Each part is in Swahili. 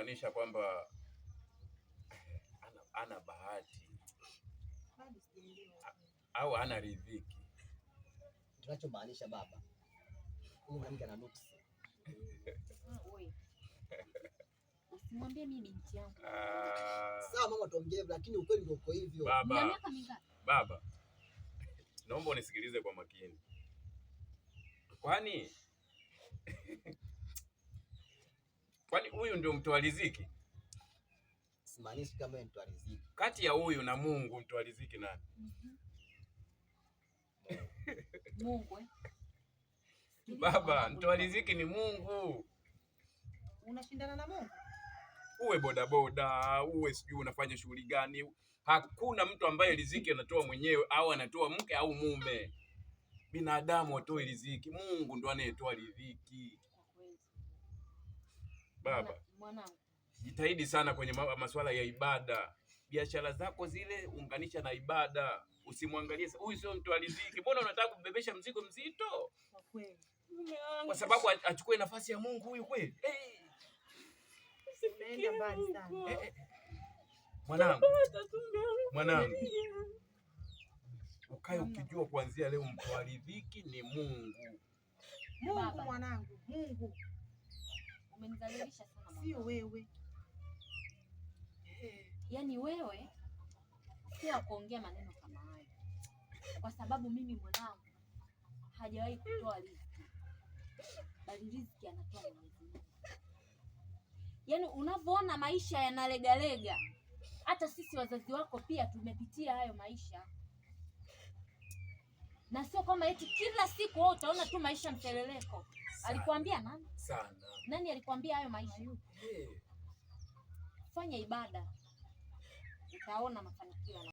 Unamaanisha kwamba ana bahati au ana riziki? Tunachomaanisha baba, huyu mwanamke ana nuksi. Usimwambie mimi binti yangu. Sawa mama, tuongee lakini ukweli ndio uko hivyo. Baba, baba, naomba unisikilize kwa makini. Kwani kwani huyu ndio mtoa riziki? Simaanishi kama yeye mtoa riziki. Kati ya huyu na Mungu mtoa riziki nani? Mungu eh? Baba, mtoa riziki ni Mungu. Unashindana na Mungu? Uwe bodaboda, uwe sijui unafanya shughuli gani, hakuna mtu ambaye riziki anatoa mwenyewe au anatoa mke au mume. Binadamu watoe riziki, Mungu ndo anayetoa riziki. Baba, Mwanangu, jitahidi sana kwenye masuala ya ibada. Biashara zako zile unganisha na ibada, usimwangalie huyu sio mtu wa riziki. Mbona unataka kumbebesha mzigo mzito? Kwa kweli. Kwa sababu achukue nafasi ya Mungu huyu kweli? Hey. Umeenda mbali sana. Mwanangu, mwanangu, ukae ukijua kuanzia leo mtoa riziki ni Mungu. Mungu mwanangu, Mungu. Umenidhalilisha sana mwanangu. Sio wewe. Yaani wewe sio kuongea maneno kama hayo, kwa sababu mimi mwanangu hajawahi kutoa riziki, bali riziki anatoa Mwenyezi Mungu. Yaani unavyoona maisha yanalegalega, hata sisi wazazi wako pia tumepitia hayo maisha, na sio kama eti kila siku wewe utaona tu maisha mteleleko. Alikwambia nani? Sana. Nani alikwambia hayo maisha? Hey. Fanya ibada utaona mafanikio.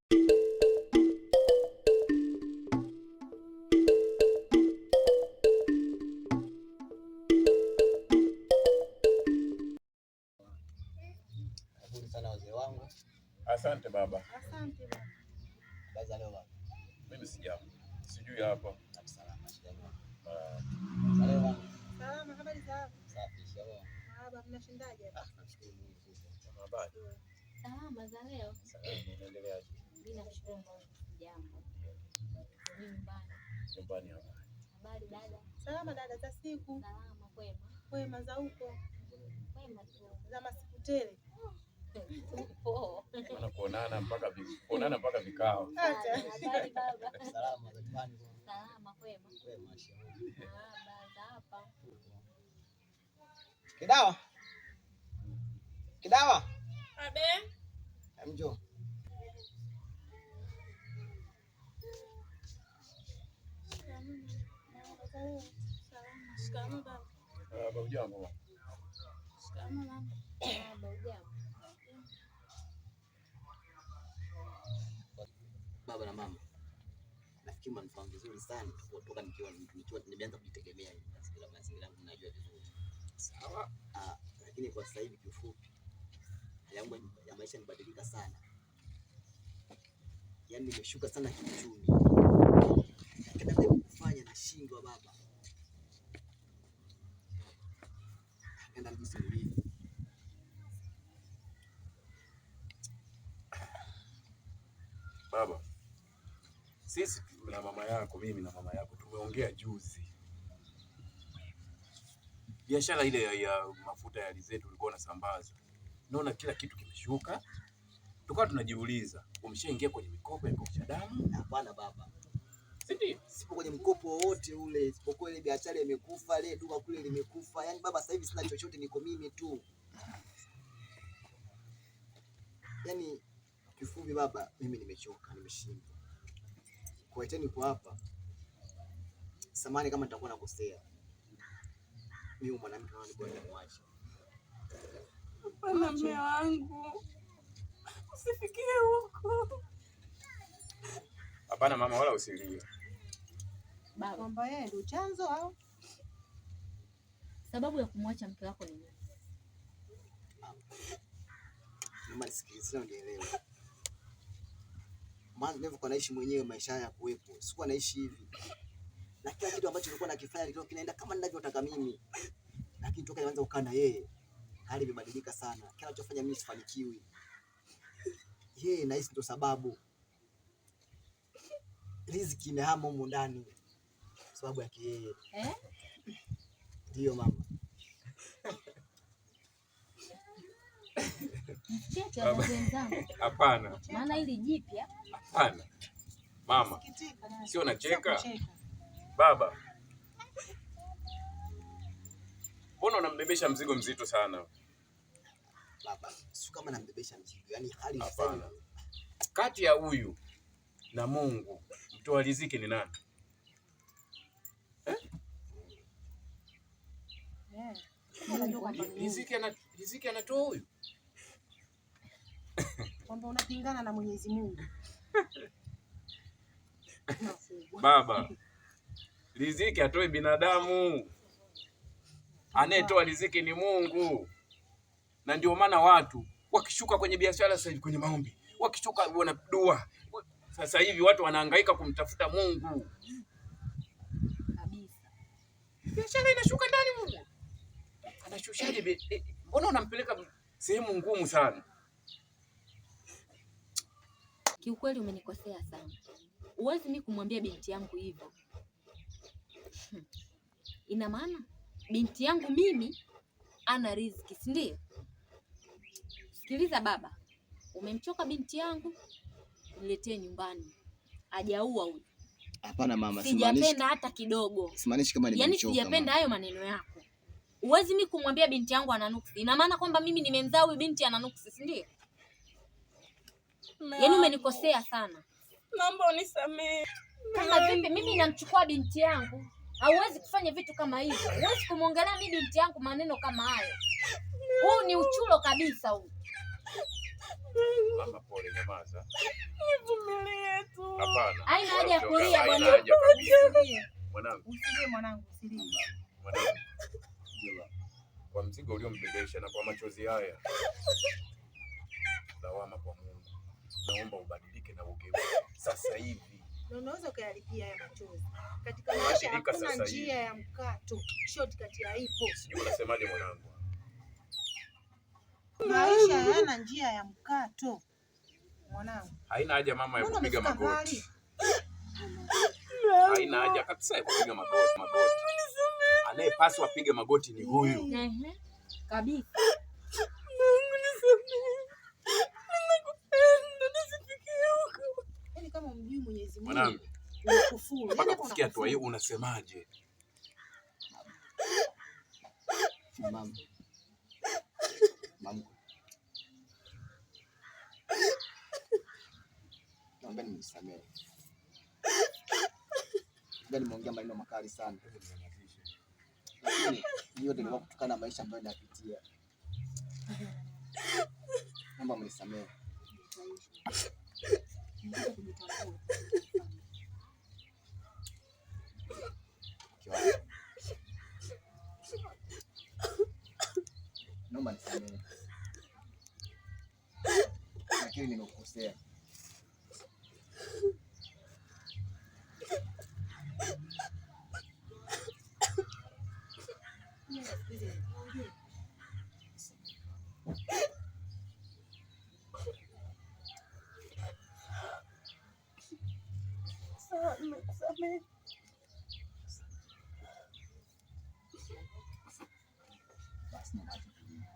Karibuni sana wazee wangu. Asante baba. Asante baba. Habari za leo baba? Mimi sijambo. Sijui hapa. Salama, shikamoo. Za leo baba? Salama, habari za hapo? Safi, shikamoo. Baba, mnashindaje? Ah, namshukuru Mungu. Habari. Salama za leo. Salama, unaendeleaje? Mimi namshukuru Mungu. Sijambo. Mimi nyumbani. Nyumbani hapa. Habari dada? Salama dada, za siku. Salama, kwema. Kwema za huko. Kwema tu. Za masiku tele. Maana kuonana mpaka vikao. Acha. Habari baba. Salama za nyumbani. Salama, kwema. Kwema, shikamoo. Baba za hapa. Kidawa. Kidawa. Abe. Njoo. Shikamoo baba. Baba hujambo? Shikamoo mama. Baba hujambo? Baba na mama, nafikiri mnanifahamu vizuri sana kutoka nikiwa nimeanza kujitegemea mazingira yangu najua vizuri. Sawa. Lakini kwa sasa hivi kiufupi hali yangu ya maisha imebadilika sana. Yaani nimeshuka sana kiuchumi. Kila kufanya nashindwa baba. Napenda mjisimulie. Baba, sisi na mama yako, mimi na mama yako tumeongea juzi. Biashara ile ya mafuta ya alizeti ulikuwa unasambaza, naona kila kitu kimeshuka. Tukawa tunajiuliza umeshaingia kwenye mikopo ya kausha damu? Hapana baba, si ndio? Sipo kwenye mkopo wowote ule, isipokuwa ile biashara imekufa, ile duka kule limekufa. Yaani baba, sasa hivi sina chochote, niko mimi tu. Yaani kifupi baba, mimi nimechoka, nimeshindwa. Kuwaiteni kwa hapa, samahani kama nitakuwa nakosea. Mimi mwanamke wangu bora nimwache. Hapana mume wangu, usifikie huko. Hapana mama, wala usilie. Baba, Kwamba yeye ndio chanzo au sababu ya kumwacha mke wako ni nini? Mama nisikilize na unielewe. Maana nilivyokuwa naishi mwenyewe maisha haya kuwepo, sikuwa naishi hivi. Na kila kitu ambacho nilikuwa nakifanya kilikuwa kinaenda kama ninavyotaka mimi. Lakini toka nianze kukaa na yeye, Hali imebadilika sana, kinachofanya mimi sifanikiwi yeye nahisi ndo sababu riziki imehama humu ndani sababu yake yeye Eh? Ndiyo mama. Msicheke wazazi wenzangu. Hapana, Maana hili jipya hapana mama, Sikitika dada. sio nacheka. Sio kucheka. Baba, mbona unambebesha mzigo mzito sana? Baba, sio kama nambebesha mzigo, yaani hali sasa hivi Hapana. Kati ya huyu na Mungu, mtoa riziki ni nani? Eh. Unajua kwamba ni Mungu. Riziki anatoa huyu? Kwamba unapingana na Mwenyezi Mungu. Baba, riziki atoi binadamu, anayetoa riziki ni Mungu. Na ndio maana watu wakishuka kwenye biashara sasa hivi kwenye maombi, wakishuka wana dua. Sasa hivi watu wanahangaika kumtafuta Mungu, kabisa. biashara inashuka ndani. Mungu anashushaje? Mbona unampeleka sehemu ngumu sana? Kiukweli umenikosea sana. Huwezi mi kumwambia binti yangu hivyo. Ina maana binti yangu mimi ana riziki, si ndio? Sikiliza baba, umemchoka binti yangu, niletee nyumbani. Hajaua huyu. Hapana mama, simaanishi Sijapenda hata kidogo. simaanishi kama Yaani nimemchoka. sijapenda Mama. hayo maneno yako. Huwezi mi kumwambia binti yangu ana nuksi. Ina maana kwamba mimi nimemzaa huyu binti ana nuksi, si ndio? Mume Yaani wangu, umenikosea sana. naomba unisamehe. Kama vipi mimi namchukua binti yangu? Hauwezi kufanya vitu kama hivyo. Huwezi kumwongelea mimi binti yangu maneno kama hayo. Huu ni uchulo kabisa huu. Mama pole, nyamaza. Nivumilie tu. Hapana, Haina haja ya kulia haina bwana. haja kabisa. Usilie. Mwanangu, Usilie mwanangu, usilie. mwanangu, Ndio baba. kwa mzigo uliombebesha na kwa machozi haya, lawama kwa Mungu. Naomba ubadilike na ugeuke sasa hivi. Na unaweza ukayalipia haya machozi. Katika maisha Badilika hakuna sasa njia hivi. ya mkato, shortcut haipo. Sijui unasemaje mwanangu. Maisha hayana njia ya mkato mwanangu. Haina haja mama ya Mbona kupiga umefika magoti, mbali? haina haja kabisa ya kupiga magoti. Magoti anayepaswa apige magoti ni huyu. Ehe. Kabisa. Mungu nisamehe. Nakupenda, nisifikie huko. Yaani kama umjui Mwenyezi Mungu Mwanangu, unakufuru. Yaani mpaka hapo kufikia hatua hii unakufuru. unasemaje? Mama. Mama. Naomba nisamehe. Labda nimeongea maneno makali sana. Lakini hiyo yote ni kutokana na maisha ambayo nayapitia. Naomba mnisamehe. Mtoto kujitambua. Mke wangu. Naomba nisamehe. Lakini nimekukosea. Sawa, nimekusamehe. Basi naomba tutulie.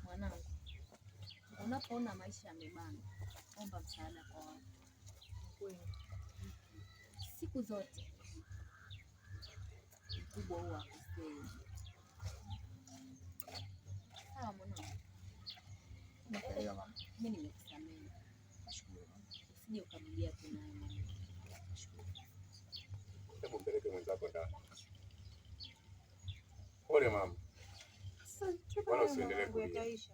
Mwanangu, unapoona maisha yamebana, omba msaada kwa watu. Siku zote mkubwa huwa hakosei. Sawa mwanangu, Nimekuelewa mama. mimi nimekusamehe, Nashukuru mama. usije ukarudia tena hayo maneno. Nashukuru. Hebu mpeleke mwenzako ndani. Pole mama, Asante. wala usiendelee Mwanangu, kulia. yataisha.